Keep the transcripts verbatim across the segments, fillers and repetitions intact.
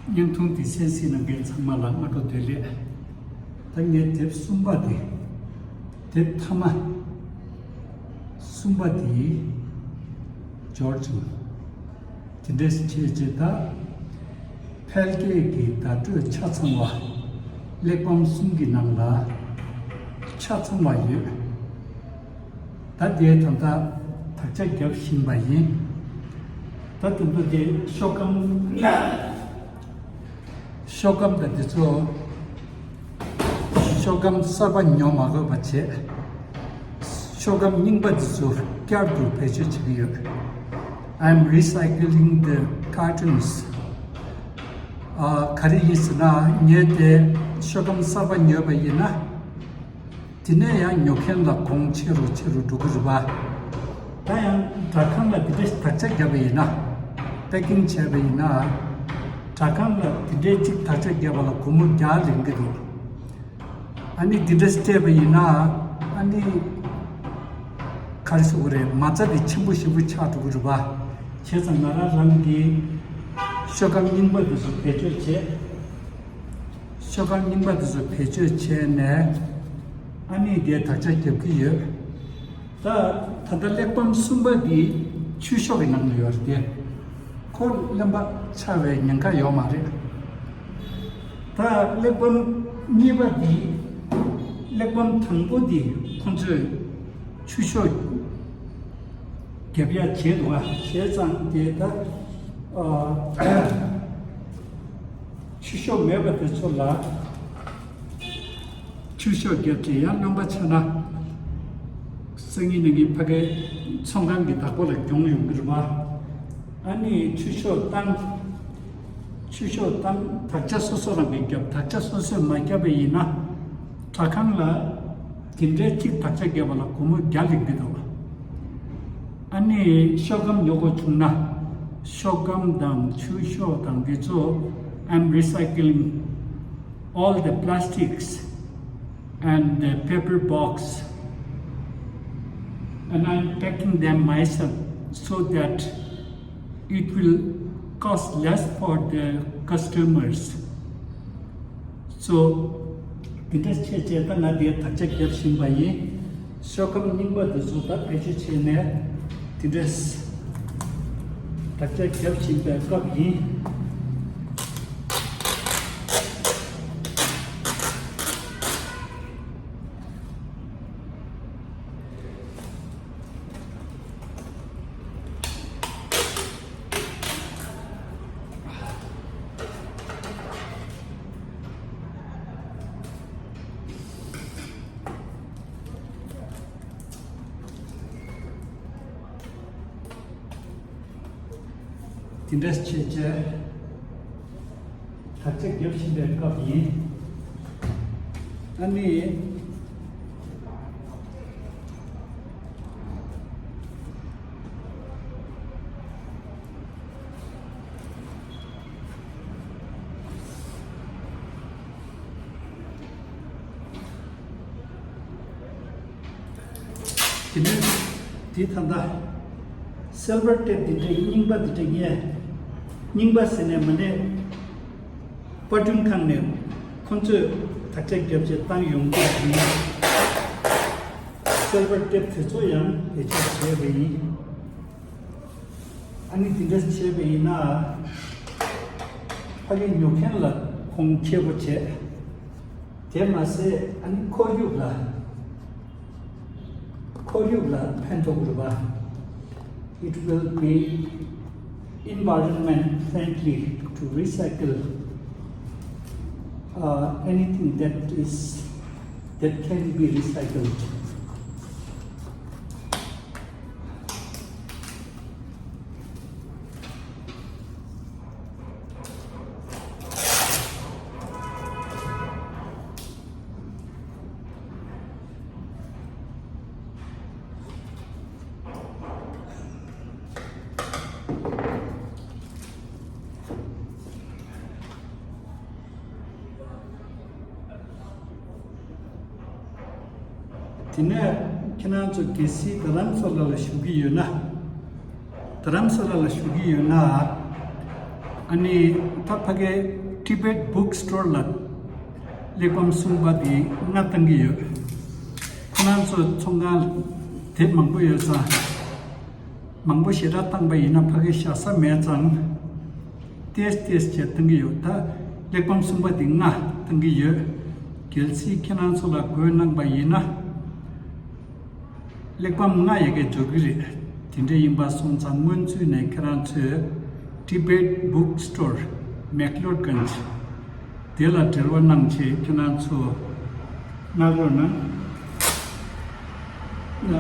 བརྙན་ཐུང་འདི་གསན་གཟིགས་གནང་མཁན་ཚང་མ་ལ་སྔ་དྲོ་བདེ་ལེགས། ད་ངས་དེབ་གསུམ་པ་འདི། དེབ་མཐའ་མ་གསུམ་པ་འདི། འབྱོར་བྱུང་། དེ་འདྲས་བྱས་རྗེས་ད། འཕེལ་རྒྱས་ཀྱི་བརྡ་སྤྲོད་ཆ་ཚང་བ། གླེགས་བམ་གསུམ་གྱི་ནང་ལ། ཆ་ཚང་བ་ཡོད། ད་དེ་ད་ལྟ་དག་ཆ་རྒྱབ་བཞིན་པ་ཡིན། ད་དུམ་བུ་དེ་ཤོག་སྒམ། ཤོག་སྒམ་དང་དེ་ཚོ། ཤོག་སྒམ་གསར་པ་ཉོ་མ་དགོས་པ་བྱས། ཤོག་སྒམ་རྙིང་པ་དེ་ཚོ་བསྐྱར་དུ་བེད་སྤྱོད་བྱེད་ཀྱི་ཡོད། I'm recycling the cartons. ཨ། ག་རེ་ཡིན་ཟེར་ན། ངས་དེ་ཤོག་སྒམ་གསར་པ་ཉོས་པ་ཡིན་ན། དེ་ནས་ཡང་ཉོ་མཁན་ལ་གོང་ཆེ་རུ་ཆེ་རུ་འགྲོ་གི་རེད་པ། ད་ཡང་དྲ་ཁང་ལ་འདི་འདྲ་དག་ཆ་བརྒྱབ་པ་ཡིན་ན། པེ་ཀིང་བྱས་པ་ཡིན་ན། དྲ་ཁང་ལ་འདི་འདྲའི་གཅིག་དག་ཆ་བརྒྱབ་པ་ལ་སྒོར་མོ་བརྒྱ་ལེན་གི་འདུག། ཨ་ནི་འདི་འདྲ་སྤྲད་པ་ཡིན་ན། ཨ་ནི་ག་རེ་ཟེར་དགོས་རེད། མ་རྩ་དེ་ཆེན་པོ་ཞེ་པོ་ཆགས་འགྲོ་གི་རེད་པ། བྱས་ཙང་ང་རང་རང་གི་ཤོག་སྒམ་རྙིང་པ་འདི་ཚོ་བེད་སྤྱོད་བྱས། ཤོག་སྒམ་རྙིང་པ་དེ་ཚོ་བེད་སྤྱོད་བྱས་ནས། ཨ་ནི་དེ་དག་ཆ་རྒྱབ་ཀྱི་ཡོད། ད་ད་ལྟ་གླེགས་བམ་གསུམ་པ་འདི་ཆུ་ཤོག་གི་ནང་ལ་ཡོད་རེད་དེ། ཁོ་རློན་པ་ཆགས་པའི་ཉེན་ཁ་ཡོད་མ་རེད། ད་གླེགས་བམ་གཉིས་པ་འདི། གླེགས་བམ་དང་པོ་འདི་ཁོང་ཚོས་ཆུ་ཤོག་རྒྱབ་ཡ་བྱས་འདུག་ག། བྱས་ཙང་དེ་ད། ཨ། ཆུ་ཤོག་མེད་པ་དེ་ཚོ་ལ་ཆུ་ཤོག་བརྒྱབ་བྱས། ཡང་རློན་པ་ཆགས་ན། སང་ཉིན་གནངས་ཉིན་ཕ་གའི་ཚོང་ཁང་གི་བདག་པོ་ལ་གྱོང་ཡོང་གི་རེད་པ། ཨ་ནི་ཆུ་ཤོག་བཏང་། ཆུ་ཤོག་བཏང་། དག་ཆ་སོ་སོ་རང་གིས་བརྒྱབ། དག་ཆ་སོ་སོས་མ་བརྒྱབ་པ་ཡིན་ན། དྲ་ཁང་ལ་དེ་འདྲའི་གཅིག་དག་ཆ་བརྒྱབ་པ་ལ་སྒོར་མོ་བརྒྱ་ལེན་གྱི་འདུག། ཨ་ནི་ཤོག་སྒམ་ཉོ་དགོས་བྱུང་ན། ཤོག་སྒམ་དང་ཆུ་ཤོག་དང་དེ་ཚོ། I'm recycling all the plastics and the paper box, and I'm packing them myself so that it will cost less for the customers. So, དེ་འདྲ་བྱས་བྱས་ད་ང་དེ་དག་ཆ་རྒྱབ་བཞིན་པ་ཡིན། ཤོག་སྒམ་རྙིང་པ་དེ་ཚོ་ད་བེད་སྤྱོད་བྱས་ནས་དེ་འདྲ་དག་ཆ་རྒྱབ་བཞིན་པའི་སྐབས་ཡིན། དེ་འདྲ་བྱས་བྱས། དག་ཆ་རྒྱབ་བཞིན་པའི་སྐབས་ཡིན། ཨ་ནི། དེ་ནས་དེ་ད་ལྟ་སིལ་ཝར་ཊེབ་དེ་འདྲའི་རྙིང་པ་དེ་འདྲ་ངས། རྙིང་པ་ཟེར་ནས་མ་ནས། པར་སྐྲུན་ཁང་ནས་ཁོང་ཚོས་དག་ཆ་རྒྱབ་བྱས་བཏང་ཡོང་གི་ཡིན། སིལ་ཝར་ཊེབ་དེ་ཚོ་ཡང་བེད་སྤྱོད་བྱས་པ་ཡིན། ཨ་ནི་དེ་འདྲ་བྱས་པ་ཡིན་ན། ཕ་གི་ཉོ་མཁན་ལ་གོང་ཁེ་པོ་བྱས། དེ་མ་ཟད་ཨ་ནི་ཁོར་ཡུག་ལ། ཁོར་ཡུག་ལ་ཕན་ཐོགས་རེད་པ། It will be environment friendly to recycle, uh, anything that is, that can be recycled. དེ་ནས་ཁྱེད་རང་ཚོ་གལ་སྲིད་རྡ་རམ་ས་ལ་ལ་བཞུགས་ཀྱི་ཡོད་ན། རྡ་རམ་ས་ལ་ལ་བཞུགས་ཀྱི་ཡོད་ན། ཨ་ནི་ད་ཕ་གའི་Tibet Book Store ལ་གླེགས་བམ་གསུམ་པ་དེ་ང་བཏང་གི་ཡོད། ཁོ་རང་ཚོ་ཚོང་ཁང་དེབ་མང་པོ་ཡོད་ཙང་། མང་པོ་ཞེ་དྲག་བཏང་པ་ཡིན་ན་ཕ་གི་བཞག་ས་མེད་ཙང་། ཏེས་ཏེས་བྱས་བཏང་གི་ཡོད། ད་གླེགས་བམ་གསུམ་པ་འདི་ང་བཏང་གི་ཡོད། གལ་སྲིད་ཁྱེད་རང་ཚོ་ལ་དགོས་གནང་པ་ཡིན་ན། གླེགས་བམ་ལྔ་ཡ་གི་འཇོག་གི་རེད། དེ་འདྲ་ཡིན་པ་སོང་ཙང་སྔོན་ཚུད་ནས་ཁྱེད་རང་ཚོས་Tibet Book Store, McLeodganj དེ་ལ་འབྲེལ་བ་གནང་བྱས་ཁྱེད་རང་ཚོ་མངགས་རོགས་གནང་། ཨ།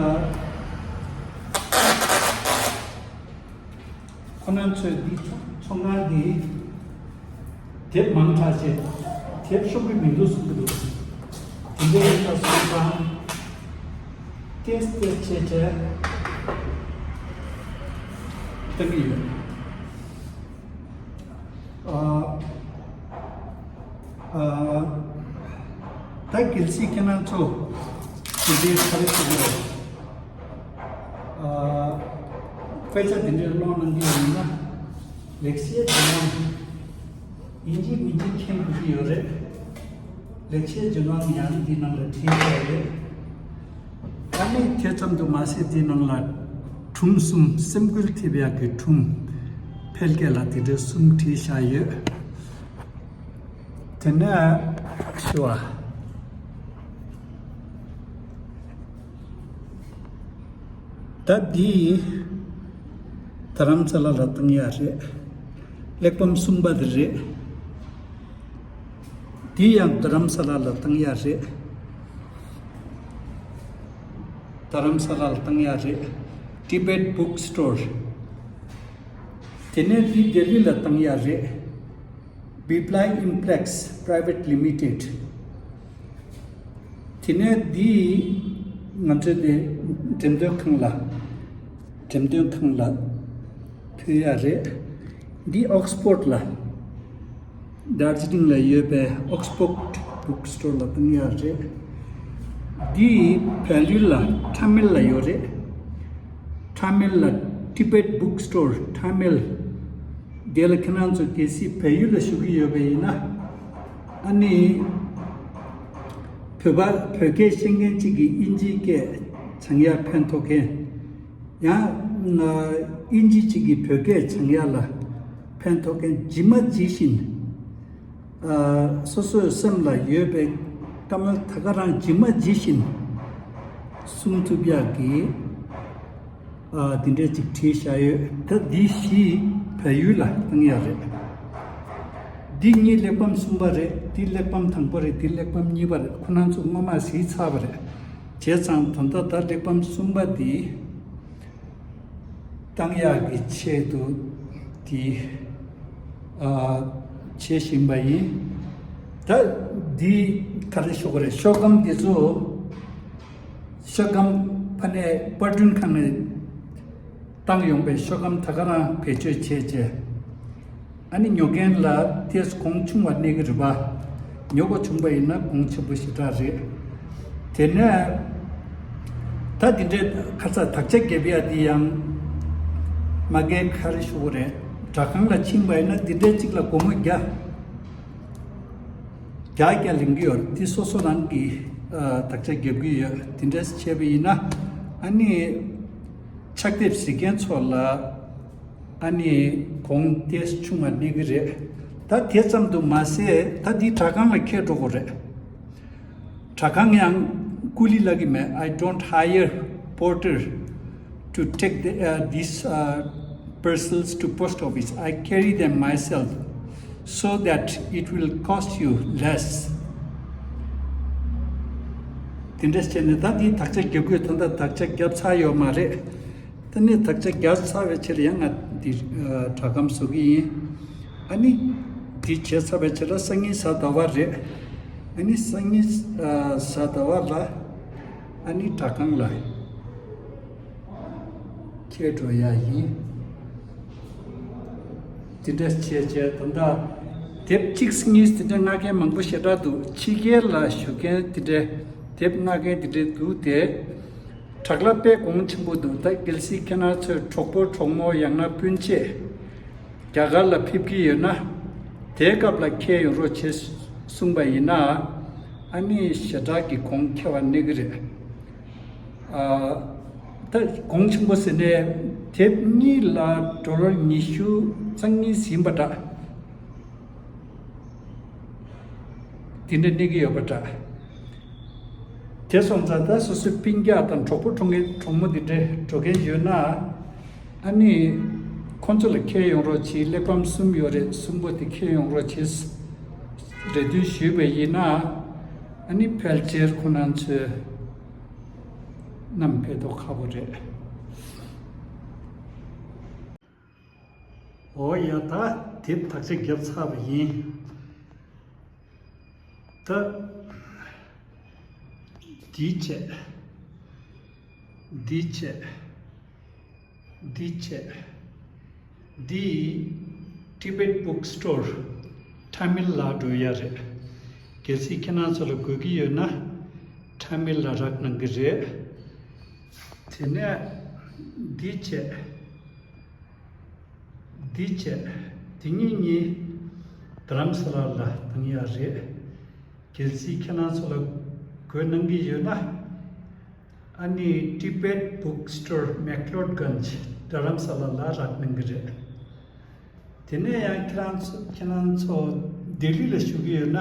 ཁོ་རང་ཚོས་འདི་ཚོང་ཁང་འདི་དེབ་མང་དྲགས་བྱས་དེབ་ཤོང་གི་མི་འདུག་གསུང་གི་འདུག། དེ་འདྲ་ཡིན་པ་སོང་ཙང་ཏེས་ཏེས་བྱས་བྱས་གཏང་གི་ཡོད། ཨ། ཨ། ད་གལ་སྲིད་ཁྱེད་རང་ཚོ་དེ་འདྲའི་ག་རེ་ཞུ་དགོས། ཨ། དཔེ་ཆ་དེ་འདྲའི་ཀློག་གནང་གི་ཡོད་ན་ལེགས་བཤད་ལྗོན་དབང་ཡིན་གཅིག་མིན་གཅིག་མཁྱེན་དགོས་ཀྱི་ཡོད་རེད། ལེགས་བཤད་ལྗོན་དབང་ཡང་འདི་ནང་ལ་བྲིས་ཡོད་རེད། ཨ་ནི་དེ་ཙམ་དུ་མ་ཟད་འདི་ནང་ལ་སྒྲུང་གསུམ། སེམས་འགུལ་ཐེབས་ཡག་གི་སྒྲུང་འཕེལ་རྒྱས་ལ་དེ་འདྲའི་གསུམ་བྲིས་བཞག་ཡོད། དེ་ནས་ཞུ་བ། ད་འདི་རྡ་རམ་ས་ལ་ལ་བཏང་ཡག་རེད། གླེགས་བམ་གསུམ་པ་དེ་རེད། འདི་ཡང་རྡ་རམ་ས་ལ་ལ་བཏང་ཡག་རེད། རྡ་རམ་ས་ལ་ལ་བཏང་ཡག་རེད། Tibet Book Store། དེ་ནས་འདི་ལྡི་ལི་ལ་བཏང་ཡག་རེད། Biply Implex Private Limited། དེ་ནས་འདི་ང་ཚོའི་དེ་འགྲེམས་སྟོན་ཁང་ལ། འགྲེམས་སྟོན་ཁང་ལ་ཕུལ་ཡག་རེད། འདི་ཨོག་སི་ཕོར་ཌི་ལ། དར་ཇི་ལིང་ལ་ཡོད་པའི་ཨོག་སི་ཕོར་ཌི་Book Store ལ་བཏང་ཡག་རེད། འདི་བལ་ཡུལ་ལ་ཊ་མིལ་ལ་ཡོད་རེད། ཊ་མིལ་ལ་Tibet Book Store ཊ་མིལ། དེ་ལ་ཁྱེད་རང་ཚོ་གལ་སྲིད་བལ་ཡུལ་ལ་བཞུགས་ཀྱི་ཡོད་པ་ཡིན་ན། ཨ་ནི་བོད་པ་བོད་སྐད་ཤེས་མཁན་གཅིག་གིས་དབྱིན་ཇིའི་སྐད་སྦྱང་ཡག་ཕན་ཐོགས་མཁན། ཡང་ན་དབྱིན་ཇི་གཅིག་གིས་བོད་སྐད་སྦྱང་ཡག་ལ་ཕན་ཐོགས་མཁན། ཇི་མ་ཇི་བཞིན་ཨ། སོ་སོའི་སེམས་ལ་ཡོད་པའི་བཀའ་མོལ་ད་ག་རང་ཇི་མ་ཇི་བཞིན་གསུང་ཐུབ་ཡག་གི། ཨ། འདི་འདྲས་ཅིག་བྲིས་བཞག་ཡོད། ད་འདི་བཞི་བལ་ཡུལ་ལ་བཏང་ཡག་རེད། འདི་གཉིས་གླེགས་བམ་གསུམ་པ་རེད། འདི་གླེགས་བམ་དང་པོ་རེད། འདི་གླེགས་བམ་གཉིས་པ་རེད། ཁོ་རང་ཚོ་སྔོན་མ་གཟིགས་ཚར་བ་རེད། བྱས་ཙང་ད་ལྟ་ད་གླེགས་བམ་གསུམ་པ་འདི་བཏང་ཡག་གི་ཆེད་དུ་འདི། ཨ། བྱེད་བཞིན་པ་ཡིན། ད་འདི་ག་རེ་ཞུ་དགོས་རེད། ཤོག་སྒམ་འདི་ཚོ། ཤོག་སྒམ་ཕ་ནས་པར་སྐྲུན་ཁང་ནས་བཏང་ཡོང་པའི་ཤོག་སྒམ་ད་ག་རང་བེད་སྤྱོད་བྱས་རྗེས། ཨ་ནི་ཉོ་མཁན་ལ་ཏོག་ཙམ་གོང་ཆུང་བ་གནས་ཀྱི་རེད་པ། ཉོ་དགོས་བྱུང་པ་ཡིན་ན་གོང་ཆེན་པོ་ཞེ་དྲག་རེད། དེ་ནས་ད་འདི་འདྲའི་ཁ་ཚ་དག་ཆ་རྒྱབ་ཡ་འདི་ཡང་མ་གལ་ག་རེ་ཞུ་དགོས་རེད། དྲ་ཁང་ལ་ཕྱིན་པ་ཡིན་ན་འདི་འདྲའི་གཅིག་ལ་སྒོར་མོ་བརྒྱ། བརྒྱ་བརྒྱ་ལེན་གྱི་ཡོད་རེད། འདི་སོ་སོ་རང་གིས་ཨ། དག་ཆ་རྒྱབ་ཀྱི་ཡོད། དེ་འདྲས་བྱས་པ་ཡིན་ན་ཨ་ནི་ཕྱག་དེབ་གཟིགས་མཁན་ཚོ་ལ་ཨ་ནི་གོང་ཏོག་ཙམ་ཆུང་བ་གནས་ཀྱི་རེད། ད་དེ་ཙམ་དུ་མ་ཟད་ད་འདི་དྲ་ཁང་ལ་འཁྱེར་འགྲོ་དགོས་རེད། དྲ་ཁང་ཡང་ཀུ་ལི་ལབ་ཀྱི་མེད། I don't hire porter to take the, uh, these, uh, parcels to post office. I carry them myself so that it will cost you less. དེ་འདྲས་བྱས་ནས་ད་འདི་དག་ཆ་རྒྱབ་དགོས། ད་ལྟ་དག་ཆ་རྒྱབ་ཚར་ཡོད་མ་རེད། ད་ནི་དག་ཆ་བརྒྱབ་ཚར་བའི་ཕྱིར་ཡང་ང་འདི་ཨ། དྲ་སྒམ་བཟོ་གི་ཡིན། ཨ་ནི་འདི་བྱས་ཚར་བའི་ཕྱིར་ལ་སང་ཉིན་གཟའ་ཟླ་བ་རེད། ཨ་ནི་སང་ཉིན་ཨ། གཟའ་ཟླ་བ་ལ་ཨ་ནི་དྲ་སྒམ་ལ་འཁྱེར་འགྲོ་ཡ་ཡིན། དེ་འདྲ་བྱས་བྱས་ད་ལྟ་དེབ་གཅིག་གཉིས་དེ་འདྲ་མངགས་མཁན་མང་པོ་ཞེ་དྲག་འདུག། ཕྱི་རྒྱལ་ལ་བཞུགས་མཁན་དེ་འདྲ་དེབ་མངགས་མཁན་དེ་འདྲ་འདུག་སྟེ། དྲག་ལ་དཔེ་གོང་ཆེན་པོ་འདུག། ད་གལ་སྲིད་ཁྱེད་རང་ཚོའི་གྲོགས་པོ་གྲོགས་མོ་ཡང་ན་སྤུན་མཆེད་ རྒྱ་གར་ལ་ཕེབས་ཀྱི་ཡོད་ན། དེའི་སྐབས་ལ་འཁྱེར་ཡོང་རོགས་བྱེད་གསུངས་པ་ཡིན་ན། ཨ་ནི་ཞེ་དྲག་གི་གོང་ཁེ་བ་གནས་ཀྱི་རེད། ཨ། ད་གོང་ཆེན་པོ་ཟེར་ནས་དེབ་གཉིས་ལ་ཌོ་ལར་ཉི་ཤུ་རྩ་གཉིས་ཟིན་པ་འདྲ། དེ་འདྲ་གནས་ཀྱི་ཡོད་པ་འདྲ། དེ་སོང་ཙང་ད་སོ་སོའི་སྤུན་ཀྱག་དང་གྲོགས་པོ་གྲོགས་ངན་གྲོགས་མོ་དེ་འདྲ་འགྲོ་མཁན་ཡོད་ན། ཨ་ནི་ཁོང་ཚོ་ལ་འཁྱེར་ཡོང་རོགས་གྱིས། གླེགས་བམ་གསུམ་ཡོད་རེད། གསུམ་པོ་དེ་འཁྱེར་ཡོང་རོགས་གྱིས། རེ་འདུན་ཞུས་པ་ཡིན་ན། ཨ་ནི་ཕལ་ཆེར་ཁོ་རང་ཚོས་བསྣམས་ཕེབས་མདོག་ཁ་པོ་རེད། འོ་ཡ། ད་དེབ་དག་ཆ་བརྒྱབ་ཚར་བ་ཡིན། ད་འདི་བྱས། འདི་བྱས། འདི་བྱས། འདི་Tibet Book Store Tamil ལ་འགྲོ་ཡ་རེད། གལ་སྲིད་ཁྱེད་རང་ཚོ་ལ་དགོས་ཀྱི་ཡོད་ན་Tamil ལ་རག་གནང་གི་རེད། དེ་ནས་འདི་བྱས། འདི་བྱས། དེ་གཉིས་གཉིས་རྡ་རམ་ས་ལ་ལ་བཏང་ཡ་རེད། གལ་སྲིད་ཁྱེད་རང་ཚོ་ལ་དགོས་གནང་གི་ཡོད་ན། ཨ་ནི་Tibet Book Store Macleodganj རྡ་རམ་ས་ལ་ལ་རག་གནང་གི་རེད། དེ་ནས་ཡང་ཁྱེད་རང་ཚོ་ཁྱེད་རང་ཚོ་ལྡི་ལི་ལ་བཞུགས་ཀྱི་ཡོད་ན།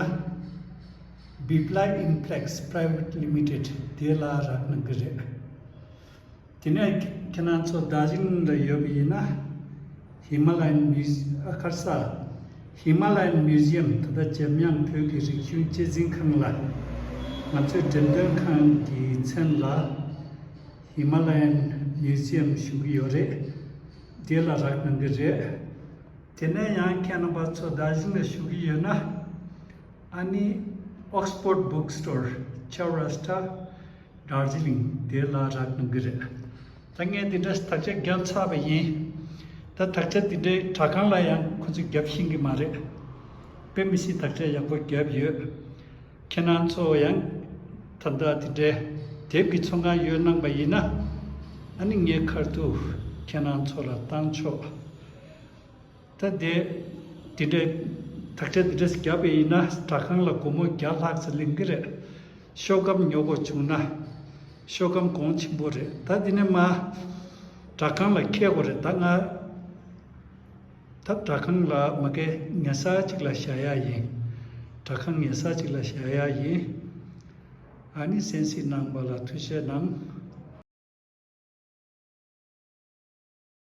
Biply Inflex Private Limited དེ་ལ་རག་གནང་གི་རེད། དེ་ནས་ཁྱེད་རང་ཚོ་རྡ་རྗིང་ལ་ཡོད་པ་ཡིན་ན། Himalayan Muse- ཨ། ཁ་སང་Himalayan Museum ད་ལྟ་འཇམ་དབྱངས་བོད་ཀྱི་རིག་གཞུང་གཅེས་འཛིན་ཁང་ལ། ང་ཚོའི་འགྲེམས་སྟོན་ཁང་གི་མཚན་ལ་Himalayan Museum ཞུ་གི་ཡོད་རེད། དེ་ལ་རག་གནང་གི་རེད། དེ་ནས་ཡང་ཁྱེད་རྣམ་པ་ཚོ་རྡ་རྗིང་ལ་བཞུགས་ཀྱི་ཡོད་ན། ཨ་ནི་Oxford Bookstore Chaurasta Darjeeling དེ་ལ་རག་གནང་གི་རེད། ད་ངས་འདི་འདྲ་དག་ཆ་བརྒྱབ་ཚར་བ་ཡིན། ད་དག་ཆ་འདི་འདྲའི་དྲ་ཁང་ལ་ཡང་ཁོ་ཚོས་བརྒྱབ་ཤེས་ཀྱི་མ་རེད། དཔེ་མི་སྲིད་དག་ཆ་ཡག་པོ་བརྒྱབ་ཡོད། ཁྱེད་རང་ཚོ་ཡང་ད་ལྟ་འདི་འདྲའི་དེབ་ཀྱི་ཚོང་ཁང་ཡོད་གནང་པ་ཡིན་ན། ཨ་ནི་ངའི་ཁ་ཐུག་ཁྱེད་རང་ཚོ་ལ་བཏང་ཆོག། ད་དེ་དེ་འདྲའི་དག་ཆ་དེ་འདྲ་བརྒྱབ་པ་ཡིན་ན་དྲ་ཁང་ལ་སྒོར་མོ་བརྒྱ་ལྷག་ཙམ་ལེན་གྱི་རེད། ཤོག་སྒམ་ཉོ་དགོས་བྱུང་ན་ཤོག་སྒམ་གོང་ཆེན་པོ་རེད། ད་དེ་ནས་མར་དྲ་ཁང་ལ་འཁྱེར་དགོས་རེད། ད་ང་ད་དྲ་ཁང་ལ་མ་འཁྱེར་ཉལ་ས་གཅིག་ལ་བཞག་ཡ་ཡིན། དྲ་ཁང་ཉལ་ས་གཅིག་ལ་བཞག་ཡ་ཡིན། ཨ་ནི་གསན་གཟིགས་གནང་བ་ལ་ཐུགས་རྗེ་གནང་།